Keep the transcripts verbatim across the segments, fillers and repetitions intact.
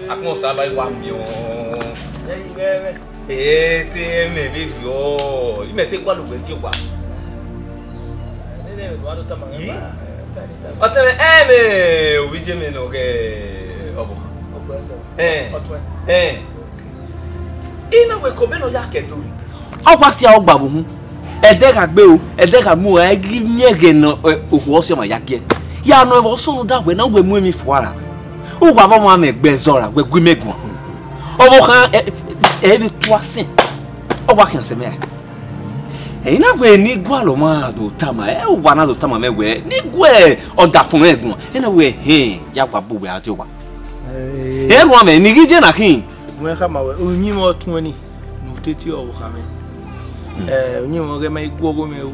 Akpọn Osa ba wa miẹn. Ẹ i vbe ẹmwẹ. Ẹ te ẹmwẹ vbe rriọ, imẹ te gualọ wẹ die owa. Nene vbe do tama mwẹ. Ii. Ba, tama. Ọtẹn mwẹ, ẹ mwẹ ovbi iye mwẹ nọ ghe ọvbokhan. Ọgbẹn sẹ. Ẹ. Ọtuẹn. Ẹ. I na wẹ ke obọ ne ọ ya ke do. Ọ wa si aro gba vbe uhunmwu. Ẹdẹ gha gbe o, ẹdẹ gha mu o, ẹ ghi miẹn ẹghẹ ne, ẹ, okhuo ọse ọmwa ya giẹ. Ya nọ ẹvbo ọsọ ne u da wẹ na, wẹ mu emwi fua ra. Uwa vbe ọmwa mwẹ gbe ẹzọ ra, wẹ gu imẹ guan. Ọvbokhan, ẹ, ẹ vbe tua sẹn. Ọ wa khian sẹ mẹ ra. Ẹ i na wẹ ne I gualọ ọmwa do tama, ẹ, uwa na do tama mwẹ wẹ, ne I gu ọdafẹn mwẹ guan. Ẹ na wẹ, hẹn, ya wa bu wẹ a die owa. Ẹ. Ẹ rhuan mẹ, ne I ghi je na khin. Wẹ khama wẹ, uyinmwẹ ọtuẹn ni, ne u tete ọvbokhan mwẹ. Hmm. Ẹ, uyinmwẹ ọghẹ ma i gu ọghọ mwẹ o.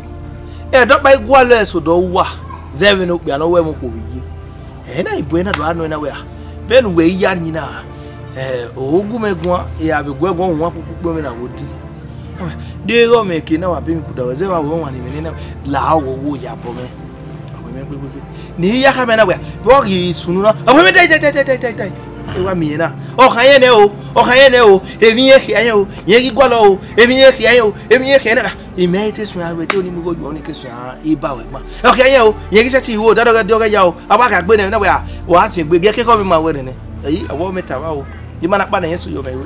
Ẹ, dọkpa i gualọ ẹse odọ uwa, zẹ vbene okpia ne ọ wẹ mwẹ okhuo vbe iye. Ẹ na, ibuẹ na do gha nọ ẹna wẹ a, vbene uwẹ i ya yin na, ẹ, o gu mwẹ guan, I gha vbe gu ẹre guan, wan kpukpukpu mwẹ na vbe odin. De ighẹ ọ mwẹ ke na wa be emwi kuda wẹ, zẹ vbe a wẹ wan ni mwẹ nena, la ọ wo wo ya bọ mwẹ. Ọ wẹ mwẹ kpekpekpe. Ne I ya khama na wẹ, vbe ọ ghi sunu na, ọ wẹ mwẹ dai, dai, dai. E wa miẹn na. Ọ khan yẹn nẹ o, ọ khan yẹn nẹ o, emwi yẹn khian yẹn o, yẹn ghi gualọ o, emwi yẹn khian yẹn o, emwi yẹn khian nẹ. Imẹ i te suẹn aro, te oni mu igho yọ, oni ke suẹn iba wẹ gban. Ọ khian yẹn o, yẹn ghi sẹtin ru o, dadẹ ọghẹ, de ọghẹ ya o, a wa gha gbe nẹ, na wẹ a, wa sẹn egbe, gie kekọ vbe ma wẹ nẹ nẹ. Eyi, ọwọ mẹ ta vba o, I ma na kpa nẹ, yẹn su yọ mẹ ru.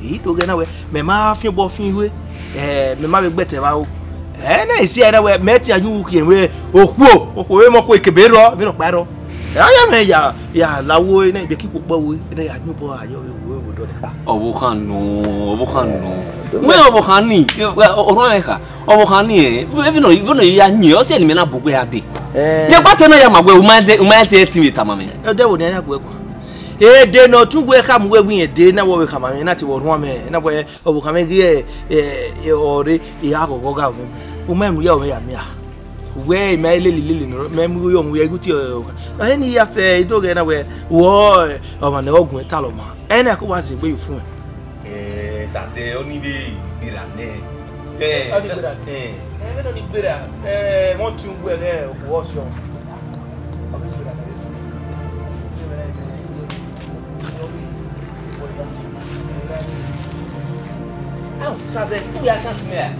I do ghẹ na wẹ, mẹ ma fian obọ fian iwe, ẹ, mẹ ma vbe gbẹtẹ vba o. Ẹ na, I si ẹre na wẹ, mẹ tian yu khian wẹ, okhuo, okhuo vbe mọ okhuo ekebe rrọọ, vbe rhọkpa rrọọ. Ẹ, a ya mwẹ ya, ya la wo, ẹ na, igbẹkẹ ikpokpọ wo, ẹ na ya yin obọ a yọ vbe wo, wo dọ nẹ. Ọvbokhan nọ, ọvbokhan nọ. Wẹ ọvbokhan ni, orhuan mwẹ kha, ọvbokhan ni, ẹ, vbene, vbene ọ ya yin, ọ si ẹre ne imẹ na bu wẹ a dee. Ẹ. Ye gba te na ya ma wẹ, u ma te, u ma te ẹtin vbe tama mwẹ. Ẹ, ọ dẹ wo ne a ya gu ẹre guan. Ede ne ọ tun wẹ khama uwẹ wẹ irẹn dee, na wẹ ọ vbe khama mwẹ, na te vbe orhuan mwẹ, na wẹ ọvbokhan mwẹ ghi, ẹ, ẹ, ọre, I gha ghọghọ gha mwẹ. U ma mu ya, ọ mwẹ ya mia. Wẹ I ma lele lele nọ, mẹ mu igho yọ mu ya ighẹ uti, ẹ, ọ, ẹ ne I ya fẹ, I do ghẹ na wẹ, wọ, ẹ, ọmwa ne ọ guẹn talọ ma. Ẹ na ko wa zin egbe ye ufumwẹ. Ẹ, Sazẹ, ọni vbe gberra nẹ. Ẹ, ọni gberra. Ẹ. Ẹ, vbene ọni gberra, ẹ, wọ́n ti uwu ẹre okhuo ọsiọ. Ọni gberra nẹ. Au, Sazẹ, u ya chance nẹ.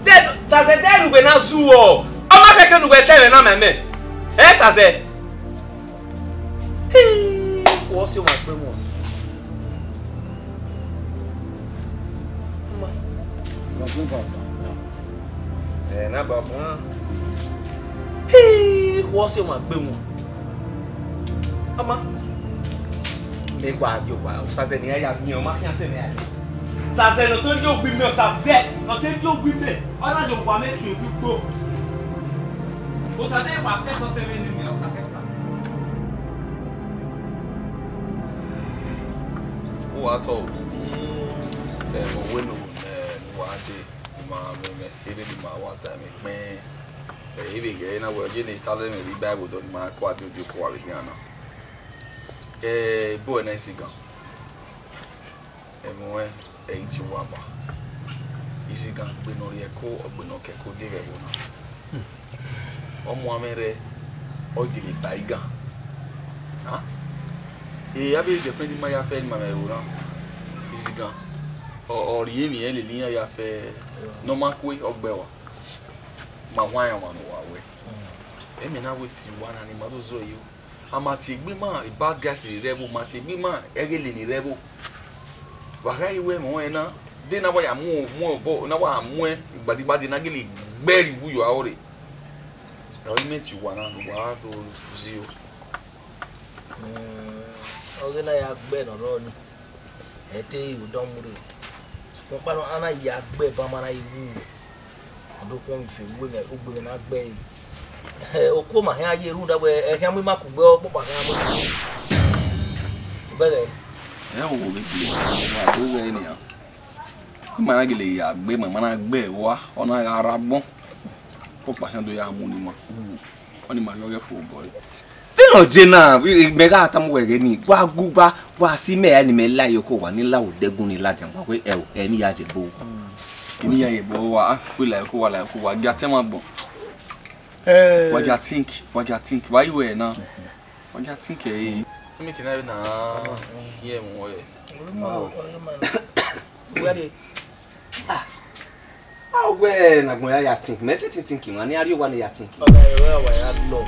Te, Sazẹ, te ne uwẹ na zu ọ. Ọ ma kẹkẹ ne uwẹ ta ẹmwẹ na ma mẹ. Ẹ, Sazẹ. Hii, wọ si ọmwa gbe wọn. Ọma. Ẹ, na ba bun. Hii, wọ si ọmwa gbe wọn. Ọma. Mẹ wa yo wa, Sazẹ ne a ya miẹn, ọ ma khian sẹ mẹ a. Sazẹ ne ọ te rhie ogbi mẹ, Sazẹ ne ọ te rhie ogbi mẹ, ọ na yo wa mẹ khian ogbi gbo. Sazẹ wa sẹ sọsẹ vbe ne mẹ, Sazẹ. Uwa tọ o. Ẹ, owe ne u, ẹ, ne uwa dee, ne ima mwẹ mwẹ, erha ne ima wa ta ẹmwẹ kpẹn. Ẹ, I vbe ghẹ na wẹ, ọ ye ne I talọ ẹmwẹ vbe Bible dọ, ne ima ko a di odio ko uwa vbe dian na. Ẹ, ebo ẹre na Isigan. Ẹmwẹ ruẹn, ẹ i tie uwa ba. Isigan gbe ne ọ rhie ẹko, ọ gbe ne ọ ke ẹko de vbe ẹvbo na. Ọ mu amwẹ rre, ọ gele ba igan. A? E, avbe girlfriend ma ya fẹ ne ima mwẹ ẹvbo na. Isigan, ọ, ọ rhie emwi ẹre lele iran ya fẹ ne ọ ma kue, ọ gbe ẹe wa. Ma wa rẹn ọmwa ne uwa wẹ. Ẹmwẹ na wẹ fi uwa na ne ima do zẹ yo. A ma tie egbe ima, e bad guys ni rre ẹvbo, ma tie egbe ima, ẹghẹ lele rre ẹvbo. Wa gha ru ẹmwẹ ọnrẹn na, de na wa ya mu, mu obọ, na wa mu ẹn, igbadigbadi na gele gbe ẹre iwu yo aro rre. Ẹ, ọ i mẹ tie uwa na, ne uwa do zio. Mm, ọghe na ya gbe nọ rrọọ ni. Ẹ te re odọ mu rre. Sokpan ọkpa nọ, a na ya gbe ba ma na ye wu. A do khuọnmwi fe uwu mwẹ, ogbe mwẹ na gbe ẹre. Okuo ma hẹn a ye rhunmwuda wẹ, ẹ khian mu ima kugbe, ọkpọkpa khian mu ima. Obẹghẹ. Ẹ wo vbe gbe, wa do ghẹ nian. Ima na gele ya gbe, ma, ma na gbe ẹre ua, ọ na gha rre agbọn. Ọkpọkpa khian do ya mu ne ima. Ọni ma rhie ọghe fo obọ ẹre. Vbene ọ je na, mẹ gha tama uwẹ ghẹ ni, wa gu, wa, wa si mẹ ya ne imẹ la ye oko wa, ne I la odẹgun ni ladian, wa wẹ, ẹ o, ẹ ne I ya ye ebo. Ẹ ne I ya ye ebo, wa, a, wẹ la ye oko wa, la ye oko wa, gia tẹ ẹmwẹ agbọn. Eh. Wa ya think, wa ya think, wa yi wẹ na. Wa ya think, eh. Mi kina na, yeah, mo, eh. Where dey? Ah. A wẹ ne agbọn ya ya think, mẹ sẹtin think, ma ne a rhie owa ne ya think. Ọba ẹre wa ya lọ.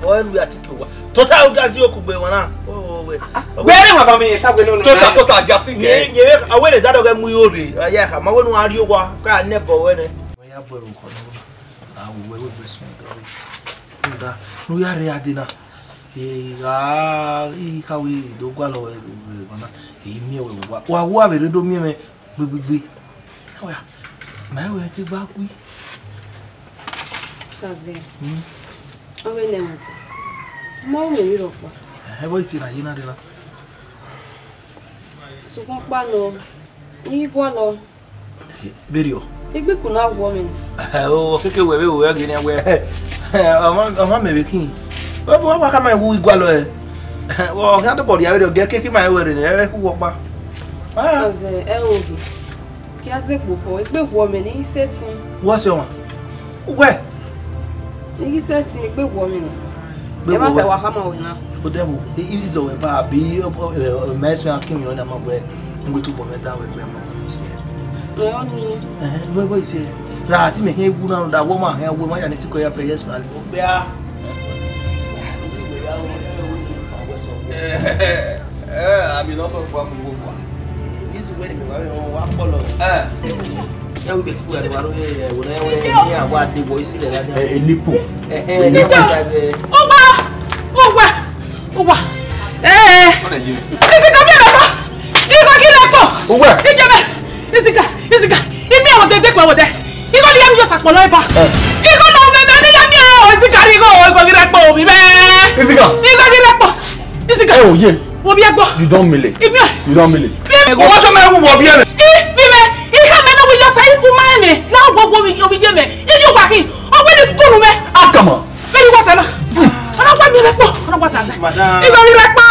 Ọ ẹre u ya think owa. Tota u ga zi okugbe wan na. O we. Wẹ ne wa ba mi ta wẹ no no. Tota, tota, ya think. Ye, ye, a wẹ ne dadọ gẹ mu yo re. Ya ka ma wẹ nu a rhie owa ka ne bọ wẹ nẹ. Wẹ ya bọ ẹre ko na. A wẹ wẹ wẹ sunu. Nda, nu ya re ade na. E gha, I kha wẹ do gualọ wẹ, wẹ, wẹ, na. E miẹn wẹ wa. Wa wa vbe re do miẹn mwẹ. Gbegbegbe. Oya, ma wẹ te gba gui. Shazia. Hmm. Ọ vbe nẹ ẹmwata. Ma wẹ emwi rhọkpa. Ẹhẹn, vbọ ise na ye na rre na. Sokpan ọkpa nọ, I ghi gualọ. Vberriọ. Igbiku na wọ mwẹ. O, keke wẹ vbe wẹ ghi nian wẹ. Ọ ma, ọ ma mẹ vbe khin. Wa, wa, wa khama wu igualọ ẹ. Ọ khian tobọ rhia vberriọ, gẹ keke ma wẹ rre nẹ, ẹ khu wọ ọkpa. Ah. Ọzẹ, ẹ o ghi. Kia zẹ kpokpọ, egbe wọ mwẹ ne I sẹtin. Wọ sẹ ọmwa? Uwẹ? Ne I sẹtin, egbe wọ mwẹ nẹ. Egbe wọ mwẹ. Ẹ ma ta wa khama wẹ na. Odẹ vbo, i, i zọ wẹ ba, abi, ọ, ọ, ẹ, ọ, mẹ sẹ akin mi ọna ma wẹ, n gbe tobọ mwẹ da wẹ, wẹ ma wẹ si. Ẹ, ọ ni. Ẹhẹn, wẹ, wẹ si. Ra, ti mẹ hẹn wu na, da wọ ma hẹn, wẹ ma ya ni sikọ ya fẹ, yes, man. Ọ gbẹ a. Eh, eh, ami nọ sọ gba mu wo gba. This way ni mi wa wa kpọlọ. Eh. Ya wi be ku ya wa ro, eh, wo na we ni a wa de voice le la. Eh, enipo. Eh, eh, enipo. Owa, owa, owa. Eh. What are you? Isi ka mi na ko. Iko ki le ko. Owa. Ije be. Isi ka, isi ka. Imi awon dede pa wode. Iko ni ya mi yo sakpolo eba. Eh. Iko na o me ni ya mi o, isi ka ri go, iko ki re po mi be. Isi ka. Iko ki re po. Isi ka. Eh, oye. Wo bi egbo. You don mele. Imi. You don mele. Imi. Owó tó máa ń wù wọ bí ẹ̀rẹ̀. I, mi mẹ, I ka mẹ na wi yo sa, I ku ma mẹ. Na wo wo mi yo bi je mẹ. I yo wa ki. O we ni kunu mẹ. Akama. Very what na. Ọ̀nà pa mi rẹ pọ̀. Ọ̀nà pa sa sa. Madam. Ìgbà mi rẹ pọ̀.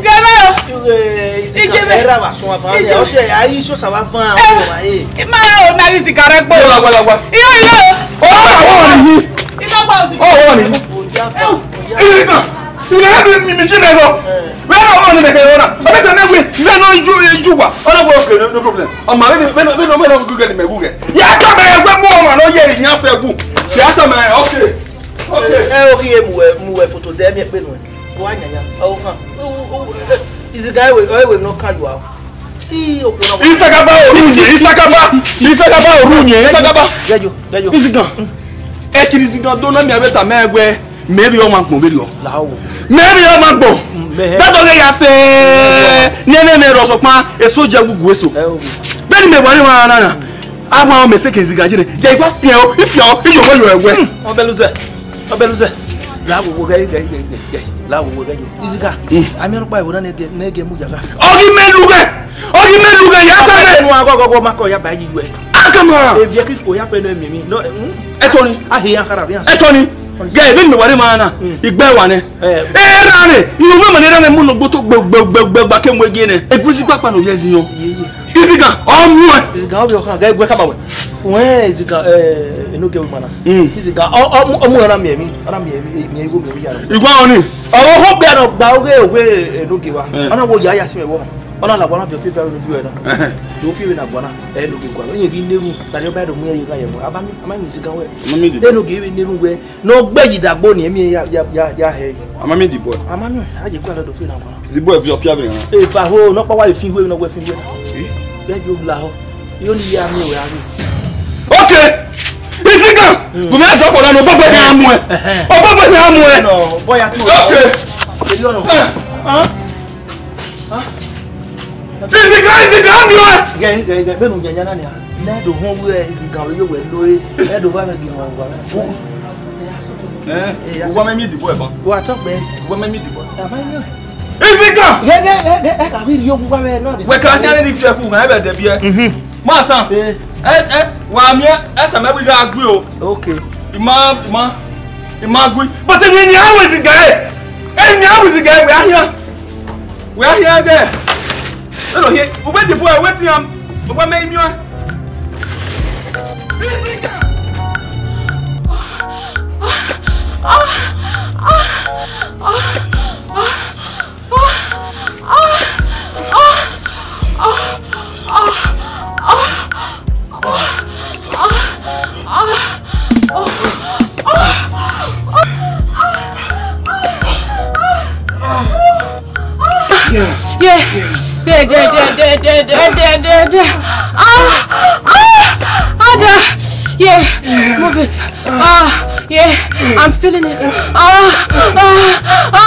Gẹ́gẹ́ o. Ìjẹ́ bẹ́ẹ̀. Era wa sun afa. Ìjẹ́. Ó ṣe ayé iṣó sàwá fún àwọn ọmọ ayé. Ẹ máa ò náà yìí sìgá rẹ pọ̀. Yóò lágbàlagbà. Iyọ̀ iyọ̀. Ó wà wọ́n nìyí. Iná gbà òsì. Ó wà nìyí. Ìrìnà, ìrìnà bí mi, mi jí mẹ́gọ. Bẹ́ẹ̀ náà wọ́n ní mẹ́gẹ rọra. Ọbẹ̀ tẹ̀ náà wí, bẹ́ẹ̀ náà ju, ju wa. Ọ̀nà bọ̀, okay, no, no problem. Ọmọ mi, bẹ́ẹ̀ náà, bẹ́ẹ̀ náà, bẹ́ẹ̀ náà gúgẹ̀ ni mẹ́gù gẹ̀. Yà á tọ́ mẹ́ ẹgbẹ́ mú ọmọ náà yẹ ìyá fẹ́ gù. Yà á tọ́ mẹ́, okay. Okay. Ẹ o kí emu ẹ mu ẹ foto dẹ mi ẹgbẹ nu ẹ. Wa nyanya. Ọ hàn. Iziga ewe, ewe no kan you out. Ii, okpia na. Isakaba orunye, Isakaba, Isakaba orunye, Isakaba. Gẹjo, gẹjo. Izigan. Ẹ kiri izigan do na mi aveta mẹ wẹ. Mẹ bi ọmọ agbọn vberriọ. Lawo. Mẹ bi ọmọ agbọn. Mẹ. Dọdọ ghe ya fẹ. Nene mẹ rọ sọkpan eso jẹ gugu eso. Ẹ o. Bẹni mẹ wari wa na na. Ama ọmọ ẹsẹ ke izigan jẹ ne. Jẹ igba fian o, ifian o, ijo wẹ yọ ẹwẹ. Ọbẹluzẹ. Ọbẹluzẹ. Lawo wo gẹ gẹ gẹ gẹ. Lawo wo gẹ yo. Iziga. Ami ọnukpa ewo na ne gẹ ne gẹ mu yaga. Ọghi mẹ lughe. Ọghi mẹ lughe ya ta mẹ. Ẹnu agọgọgọ ma kọ ya ba yi wẹ. Akama. Eviẹ ki o ya fẹ no emimi. No. Ẹtọni. Ahe ya khara bi. Ẹtọni. Gẹ ebe ni mẹ wari ma na. Igbe wa nẹ. Eh. Erha nẹ. Iwu mẹ ma ne erha nẹ mu no gboto gbe gbe gbe gbe gba ke mu ege nẹ. Egusi gbakpa no ye ziyan. Izigan, ọ muẹn. Izigan, ọ vbe ọkhan, gẹ, gẹ kama wẹ. Wẹ Izigan, eh, enogie wẹ mana. Mm. Izigan, ọ, ọ, ọ mu ọna miẹn mi, ọna miẹn mi, miẹn igho miẹn mi ya. Igho ọni. Ọ ho gbe anọ gba oghe oghe enogie wa. Eh. Ọna wo ya ya si mẹ wọ. Ọna la wana bi opi ba no bi wẹ na. Eh. Do fi wẹ na gwana, enogie gwa. Oyin gi neru, na ni ọba do mu ye ga ye mo. Aba mi, ama mi Izigan wẹ. Ama mi di. Enogie wẹ neru wẹ. Ne ọ gbe yi dagbo ni, emi ya, ya, ya, ya hẹ. Ama mi the boy. Ama mi, a ye kua lọdọ fi na kua. The boy fi ọpia vbe ran. E fa ho, nọkpa wa fi hue, nọ wẹ fi hue. Eh? Bẹ yo la ho. Yo ni ya mi wẹ a ri. Okay. Izigan. Mm. Gumi ajo ko lanu, ọbọbọ ni a mu ẹ. Ẹhẹn. Ọbọbọ ni a mu ẹ. No, boy, I told you. Okay. Èyí ọ̀nà. Eh. Huh? Izigan, Izigan, mi wẹ. Gẹ, gẹ, gẹ, bẹ́ẹ̀ ni yẹn yẹn náà ni a. Ilé ẹ̀dùn hàn wúrẹ́ Izigan ló yóò wẹ̀ lóye. Ẹ̀dùn bá mi gidi wọn wà. Eh, wọ́n mẹ́mí ìdìbò ẹ̀ bọ́n. Wà á tọ́ pé. Wọ́n mẹ́mí ìdìbò. Bàbá yín náà. Izigan! Gẹ, gẹ, gẹ, gẹ, ẹ kà bí yóò wá bẹ́ẹ̀ náà. Wẹ̀ ká nyá ní ìfẹ́ kù, ẹ̀ bẹ̀ dẹ̀ bí ẹ. Mhm. Máa sàn. Eh. Ẹ, ẹ, wà á mi ẹ, ẹ tà mẹ́bí yá gbé o. Okay. Ìmá, ìmá, ìmá gbé. But èmi ni àwọn Izigan ẹ. Èmi àwọn Izigan ẹ, wẹ̀ á yá. Wẹ a hian ẹghẹ. Ẹ nọ hiẹ, u wẹ debọ ẹ, wetin am? U wẹ mẹ imiọn ẹ? Yeah. There, there, there, there, there, there, there, there, there. Ah, ah, Ada. Yeah. Move it. Ah, yeah. I'm feeling it. Ah, ah,